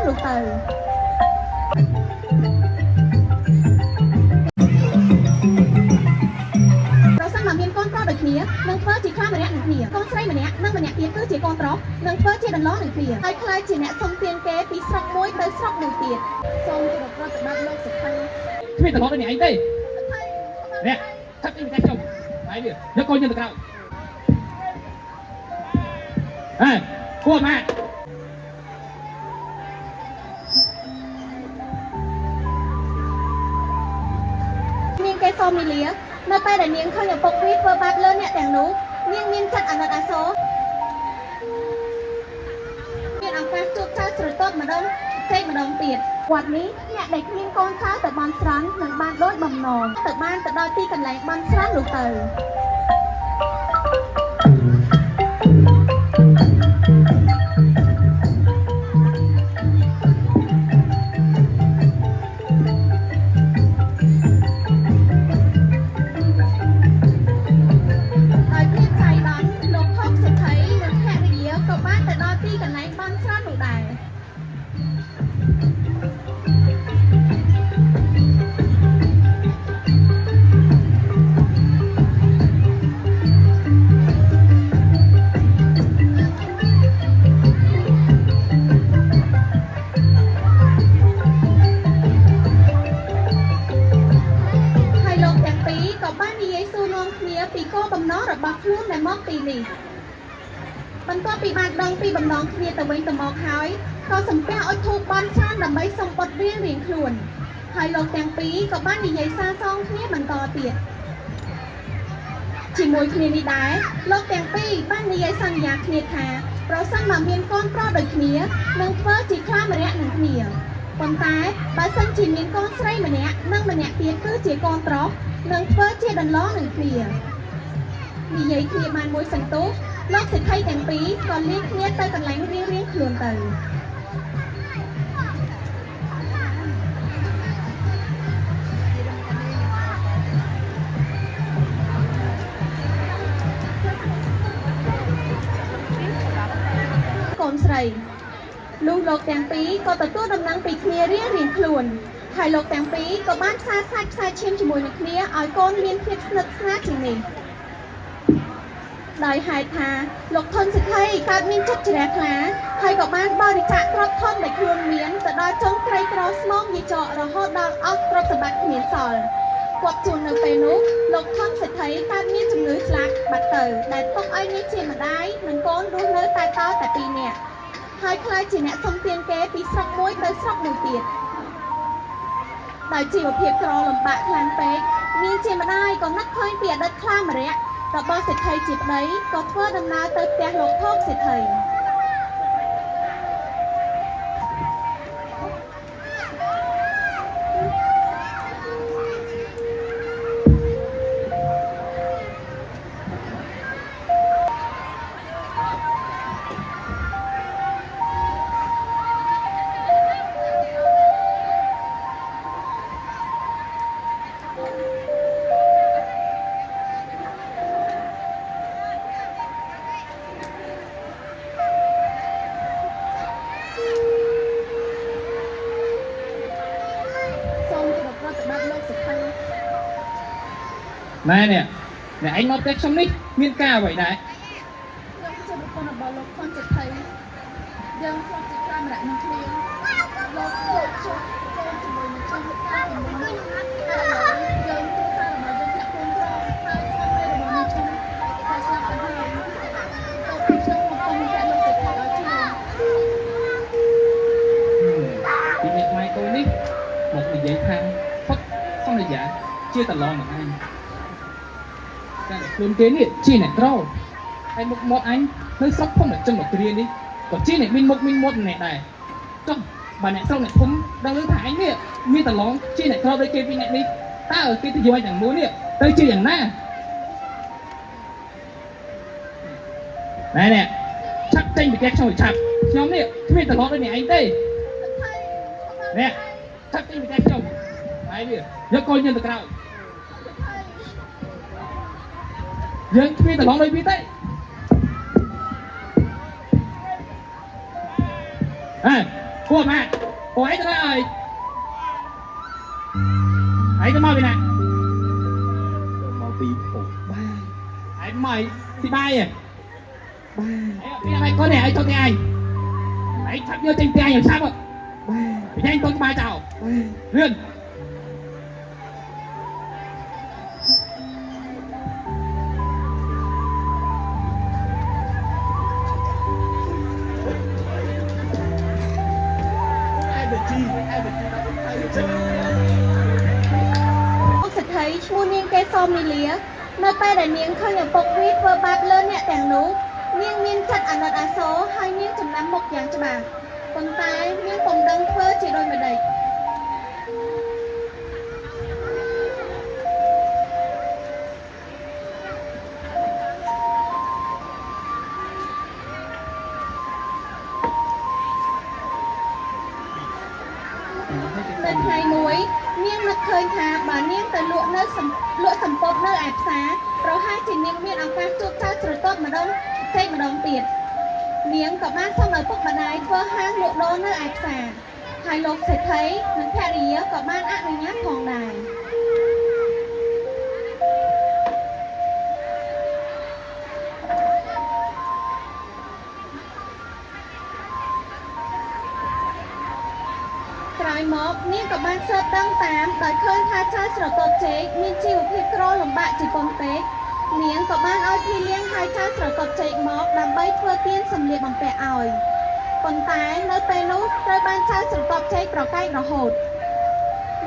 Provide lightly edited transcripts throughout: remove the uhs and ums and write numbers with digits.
នោះទៅប្រសិនបើមានកូនប្រុសដូចគ្នានឹងធ្វើជាខ្លាម្នាក់នឹងគ្នាកូនស្រីម្នាក់និងម្នាក់ទៀតគឺជាកូនប្រុសនឹងធ្វើជាដន្លងនឹងគ្នាហើយក្លាយជាអ្នកសុំទានគេពីស្រុកមួយទៅស្រុកមួយទៀតសូមគោរពប្រតិបត្តិលោកសុខី គ្មានត្រឡប់ដូចអ្នកឯងទេ សុខី នេះឆាប់ចេញពីផ្ទះខ្ញុំហើយវាយកកូនយើងទៅក្រៅហេគួរម៉ាក់ នាងកេសរមីលានៅពេលដែលនាងឃើញឪពុកវាធ្វើបាបលើអ្នកទាំងនោះនាងមានចិត្តអាណិតអាសូរមានឱកាសជួបចៅស្រទាប់ម្ដងចេកម្ដងទៀតវត្តនេះអ្នកដែលគ្មានកូនចៅទៅបានស្រន់នឹងបានដូចបំណងទៅបានទៅដល់ទីកន្លែងបានស្រន់នោះទៅ ដោយភាពចៃដន្យលោកថោកសេដ្ឋីនិងភរិយាក៏បានទៅដល់ទីកន្លែងបានស្រន់នោះដែរហើយលោកទាំងពីរក៏បាននិយាយសួរនាំគ្នាពីគោលបំណងរបស់ខ្លួនដែលមកទីនេះបន្ទាប់ពីបានដឹងពីបំណងគ្នាទៅវិញទៅមកហើយក៏សំពះឲ្យធូបបន់ស្រន់ដើម្បីសុំបុត្ររៀងរៀងខ្លួនហើយលោកទាំងពីរក៏បាននិយាយសាសងគ្នាបន្តទៀតជាមួយគ្នានេះដែរលោកទាំងពីរបាននិយាយសន្យាគ្នាថាប្រសិនបើមានកូនប្រុសដូចគ្នានឹងធ្វើជាខ្លាម្នាក់នឹងគ្នាប៉ុន្តែបើសិនជាមានកូនស្រីម្នាក់និងម្នាក់ទៀតគឺជាកូនប្រុសនឹងធ្វើជាដន្លងនឹងគ្នានិយាយគ្នាបានមួយសន្ទុះលោកសេដ្ឋីទាំងពីរក៏លាគ្នាទៅកន្លែងរៀងៗខ្លួនទៅ កូនស្រីលុះលោកទាំងពីរក៏ទទួលដំណឹងពីគ្នារៀងរៀងខ្លួនហើយលោកទាំងពីរក៏បានផ្សារសាច់ផ្សារឈាមជាមួយនឹងគ្នាឲ្យកូនមានភាពស្និទ្ធស្នាលជាងនេះដោយហេតុថាលោកធនសិទ្ធិកើតមានចិត្តជ្រះថ្លាហើយក៏បានបរិច្ចាគទ្រព្យធនដែលខ្លួនមានទៅដល់ជនក្រីក្រស្មងយាចករហូតដល់អស់ទ្រព្យសម្បត្តិគ្មានសល់គាត់ជួននៅពេលនោះលោកធនសិទ្ធិកើតមានជំងឺស្លាប់បាត់ទៅដែលទុកឲ្យនេះជាម្ដាយនិងកូនរស់នៅតែតតែពីរនាក់ ហើយក្លាយជាអ្នកសុំទានគេពីស្រុកមួយទៅស្រុកមួយទៀតដោយជីវភាពក្រលំបាកខ្លាំងពេកនាងជាម្ដាយក៏នឹកឃើញពីអតីតខ្លាម្នាក់របស់សេដ្ឋីជាប្តីក៏ធ្វើដំណើរទៅផ្ទះលោកធោកសេដ្ឋីសូមគោរពប្រតិបត្តិលោកសេដ្ឋី ណែនេះអ្នកឯងមកផ្ទះខ្ញុំនេះមានការអ្វីដែរ ខ្ញុំជាប្រពន្ធរបស់លោកខុនសេដ្ឋីយើងធ្លាប់ជាខ្លាម្នាក់នឹងគ្នាលោកលោកជួបកូនជាមួយនឹងជនកាលពីមុនឥឡូវយើងគ្រួសាររបស់យើងធាក់ខ្លួនក្រហើយស្វាមីរបស់នេះខ្ញុំក៏ស្លាប់ទៅហើយលោកខ្ញុំមកគុំតែលោកសេដ្ឋីឲ្យជួយ ពីអ្នកម៉ែកូននេះមកនិយាយថាផុតសន្យាជាតឡងនឹងឯងតែខ្លួនគេនេះជាអ្នកក្រហើយមុខមាត់អញនៅស្រុកភូមិចិនមកគ្រានេះក៏ជាអ្នកមានមុខមានមាត់ម្នាក់ដែរចុះបើអ្នកស្រុកអ្នកភូមិដឹងឮថាអញនេះមានតឡងជាអ្នកក្រដូចគេពីរអ្នកនេះតើគេទៅយកអញទាំងមូលនេះទៅជាយ៉ាងណាណែនេះឆាប់ចេញពីផ្ទះខ្ញុំឲ្យឆាប់ខ្ញុំនេះគ្មានតឡងដូចអ្នកឯងទេ នេះឆាប់ចេញពីផ្ទះខ្ញុំហើយវាយកកូនយើងទៅក្រៅយើងគ្មានត្រឡងដូចវាទេហេ ពួកម៉ាក់ពួកឯងទៅអីឯងទៅមកពីណា មកពីពុកបាទ ឯងមកទីបាយឯង បាទ ឯងពីឯងកូននេះឯងទៅទីឯងឯងឆាប់យកចេញពីឯងឆាប់ បាទ ពីឯងទៅក្បាលចោល បាទ លឿន អុកសិទ្ធិឈ្មោះនាងកេសរមីលា នៅពេលដែលនាងឃើញឪពុកវាធ្វើបាបលើអ្នកទាំងនោះនាងមានចិត្តអាណិតអាសូរហើយនាងចំណាំមុខយ៉ាងច្បាស់ប៉ុន្តែនាងពុំដឹងធ្វើជាដូចម្តេចនៅថ្ងៃមួយ នាងនឹកឃើញថាបើនាងទៅលក់នៅសំលក់សម្ពត់នៅឯផ្សារប្រហែលជានាងមានឱកាសជួបចៅស្រទាប់ម្ដងចេកម្ដងទៀតនាងក៏បានសុំឪពុកម្ដាយធ្វើហាងលក់ដូរនៅឯផ្សារហើយលោកសេដ្ឋីនិងភរិយាក៏បានអនុញ្ញាតផងដែរ ក្រោយមកនាងក៏បានស៊ើបដឹងតាមដោយឃើញថាចៅស្រទាប់ចេកមានជីវភាពក្រលំបាកជាពងពេកនាងក៏បានឲ្យភីលៀងហៅចៅស្រទាប់ចេកមកដើម្បីធ្វើទៀនសម្លៀកបំពាក់ឲ្យប៉ុន្តែនៅពេលនោះត្រូវបានចៅស្រទាប់ចេកប្រកែករហូត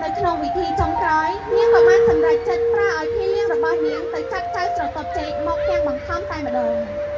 នៅក្នុងវិធីចុងក្រោយនាងក៏បានសម្រេចចិត្តប្រើឲ្យភីលៀងរបស់នាងទៅចាប់ចៅស្រទាប់ចេកមកទាំងបង្ខំតែម្ដង។